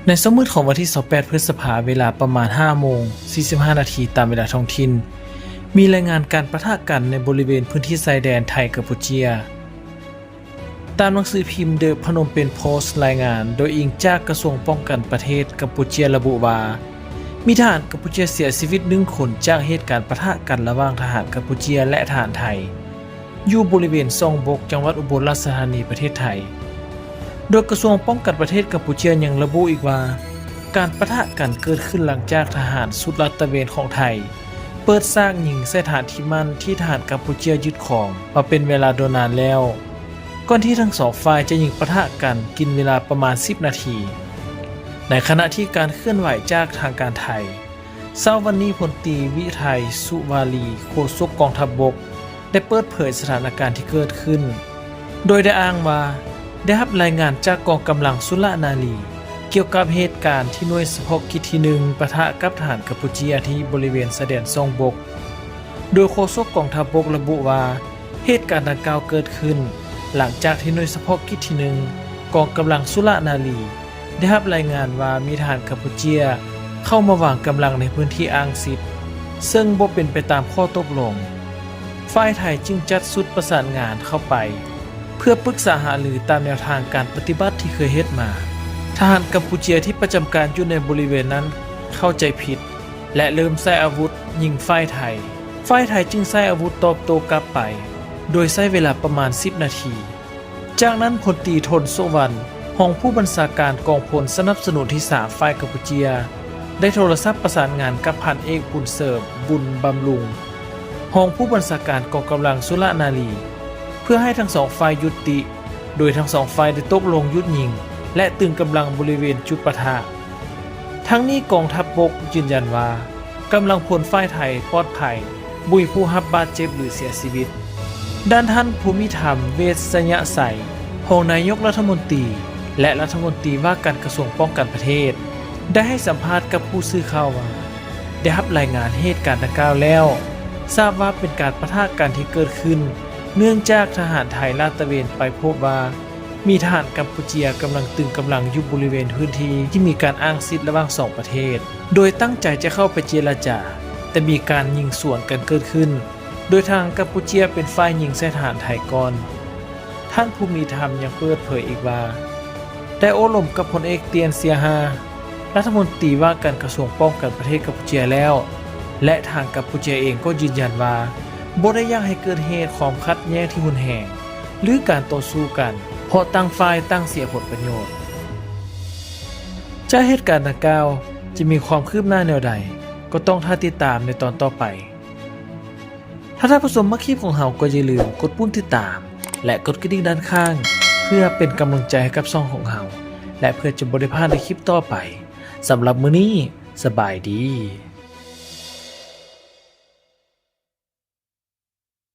ໃນເຊົ້າມືດຂອງວັນທີຊາວແປດ ພຶດສະພາ ເວລາປະມານຫ້າໂມງສີ່ສິບຫ້ານາທີຕາມເວລາທ້ອງຖິ່ນ, ມີລາຍງານການປະທະກັນໃນບໍລິເວນພື້ນທີ່ຊາຍແດນໄທ-ກຳປູເຈຍ. ຕາມໜັງສືພິມ The Phnom Penh Post ລາຍງານໂດຍອີງຈາກກະຊວງປ້ອງກັນປະເທດກຳປູເຈຍລະບຸວ່າ ມີທະຫານກຳປູເຈຍເສຍຊີວິດໜຶ່ງຄົນຈາກເຫດການປະທະກັນລະຫວ່າງທະຫານກຳປູເຈຍ ແລະ ທະຫານໄທ ຢູ່ບໍລິເວນຊ່ອງບົກ ຈັງຫວັດອຸບົນລາຊະທານີ ປະເທດໄທ. ໂດຍກະຊວງປ້ອງກັນປະເທດກຳປູເຈຍຍັງລະບຸອີກວ່າ ການປະທະກັນເກີດຂຶ້ນຫຼັງຈາກທະຫານຊຸດລາດຕະເວນຂອງໄທ ເປີດສາກຍິງໃສ່ຖານທີ່ໝັ້ນທີ່ທະຫານກຳປູເຈຍຍຶດຄອງມາເປັນເວລາດົນນານແລ້ວ, ກ່ອນທີ່ທັງສອງຝ່າຍຈະຍິງປະທະກັນກິນເວລາປະມານສິບນາທີ. ໃນຂະນະທີ່ການເຄື່ອນໄຫວຈາກທາງການໄທ, ເຊົ້າວັນນີ້ ພົນຕີ ວິໄທ ສຸວາລີ ໂຄສົກກອງທັບບົກ ໄດ້ເປີດເຜີຍສະຖານະການທີ່ເກີດຂຶ້ນ, ໂດຍໄດ້ອ້າງວ່າ ໄດ້ຮັບລາຍງານຈາກກອງກຳລັງສຸລະນາລີ ກ່ຽວກັບເຫດການທີ່ໜ່ວຍສະເພາະກິດທີໜຶ່ງ ປະທະກັບທະຫານກຳປູເຈຍທີ່ບໍລິເວນຊາຍແດນຊ່ອງບົກ. ໂດຍໂຄສົກກອງທັບບົກລະບຸວ່າ ເຫດການດັ່ງກ່າວເກີດຂຶ້ນຫຼັງຈາກທີ່ໜ່ວຍສະເພາະກິດທີໜຶ່ງ ກອງກຳລັງສຸລະນາລີ ໄດ້ຮັບລາຍງານວ່າມີທະຫານກຳປູເຈຍເຂົ້າມາວາງກຳລັງໃນພື້ນທີ່ອ້າງສິດ, ເຊິ່ງບໍ່ເປັນໄປຕາມຂໍ້ຕົກລົງ. ຝ່າຍໄທຈຶ່ງຈັດຊຸດປະສານງານເຂົ້າໄປ ເພື່ອປຶກສາຫາລືຕາມແນວທາງການປະຕິບັດທີ່ເຄີຍເຮັດມາ. ທະຫານກຳປູເຈຍທີ່ປະຈຳການຢູ່ໃນບໍລິເວນນັ້ນເຂົ້າໃຈຜິດ ແລະ ເລີ່ມໃຊ້ອາວຸດຍິງຝ່າຍໄທ. ຝ່າຍໄທຈຶ່ງໃຊ້ອາວຸດຕອບໂຕ້ກັບໄປ, ໂດຍໃຊ້ເວລາປະມານສິບນາທີ. ຈາກນັ້ນ ພົນຕີ ທົນ ໂສວັນ ຮອງຜູ້ບັນຊາການກອງພົນສະໜັບສະໜູນທີສາມ ຝ່າຍກຳປູເຈຍ ໄດ້ໂທລະສັບປະສານງານກັບພັນເອກ ບຸນເສີມ ບຸນບຳລຸງ ຮອງຜູ້ບັນຊາການກອງກຳລັງສຸລະນາລີ ເພື່ອໃຫ້ທັງສອງຝ່າຍຢຸດຕິ, ໂດຍທັງສອງຝ່າຍໄດ້ຕົກລົງຢຸດຍິງ ແລະ ຕຶງກຳລັງບໍລິເວນຈຸດປະທະ. ທັງນີ້ກອງທັບບົກຢືນຢັນວ່າ ກຳລັງພົນຝ່າຍໄທປອດໄພ, ບໍ່ມີຜູ້ຮັບບາດເຈັບ ຫຼື ເສຍຊີວິດ. ດ້ານທ່ານ ພູມິທຳ ເວດຊະຍະໄຊ ຮອງນາຍົກລັດຖະມົນຕີ ແລະ ລັດຖະມົນຕີວ່າການກະຊວງປ້ອງກັນປະເທດ ໄດ້ໃຫ້ສຳພາດກັບຜູ້ສື່ຂ່າວວ່າ ໄດ້ຮັບລາຍງານເຫດການດັ່ງກ່າວແລ້ວ, ຊາບວ່າເປັນການປະທະກັນທີ່ເກີດຂຶ້ນ ເນື່ອງຈາກທະຫານໄທລາດຕະເວນໄປພົບວ່າ ມີທະຫານກຳປູເຈຍກຳລັງຕຶງກຳລັງຢູ່ບໍລິເວນພື້ນທີ່ທີ່ມີການອ້າງສິດລະຫວ່າງສອງປະເທດ, ໂດຍຕັ້ງໃຈຈະເຂົ້າໄປເຈລະຈາ, ແຕ່ມີການຍິງສວນກັນເກີດຂຶ້ນ, ໂດຍທາງກຳປູເຈຍເປັນຝ່າຍຍິງໃສ່ທະຫານໄທກ່ອນ. ທ່ານ ພູມິທຳ ຍັງເປີດເຜີຍອີກວ່າ ໄດ້ໂອ້ລົມກັບພົນເອກ ຕຽນ ເຊຍຮາ ລັດຖະມົນຕີວ່າການກະຊວງປ້ອງກັນປະເທດກຳປູເຈຍແລ້ວ ແລະ ທາງກຳປູເຈຍເອງກໍຢືນຢັນວ່າ ບໍ່ໄດ້ຢາກໃຫ້ເກີດເຫດຄວາມຂັດແຍ່ງທີ່ຮຸນແຮງ ຫຼື ການຕໍ່ສູ້ກັນ ເພາະຕ່າງຝ່າຍຕ່າງເສຍຜົນປະໂຫຍດ. ຈາກເຫດການດັ່ງກ່າວຈະມີຄວາມຄືບໜ້າແນວໃດ ກໍຕ້ອງຖ້າຕິດຕາມໃນຕອນຕໍ່ໄປ. ຖ້າທ່ານຜູ້ຊົມມັກຄລິບຂອງເຮົາ ກໍຢ່າລືມກົດປຸ່ມຕິດຕາມ ແລະ ກົດກະດິ່ງດ້ານຂ້າງ ເພື່ອເປັນກຳລັງໃຈໃຫ້ກັບຊ່ອງຂອງເຮົາ ແລະ ເພື່ອຈະບໍ່ໄດ້ພາດໃນຄລິບຕໍ່ໄປ. ສຳລັບມື້ນີ້ ສະບາຍດີ.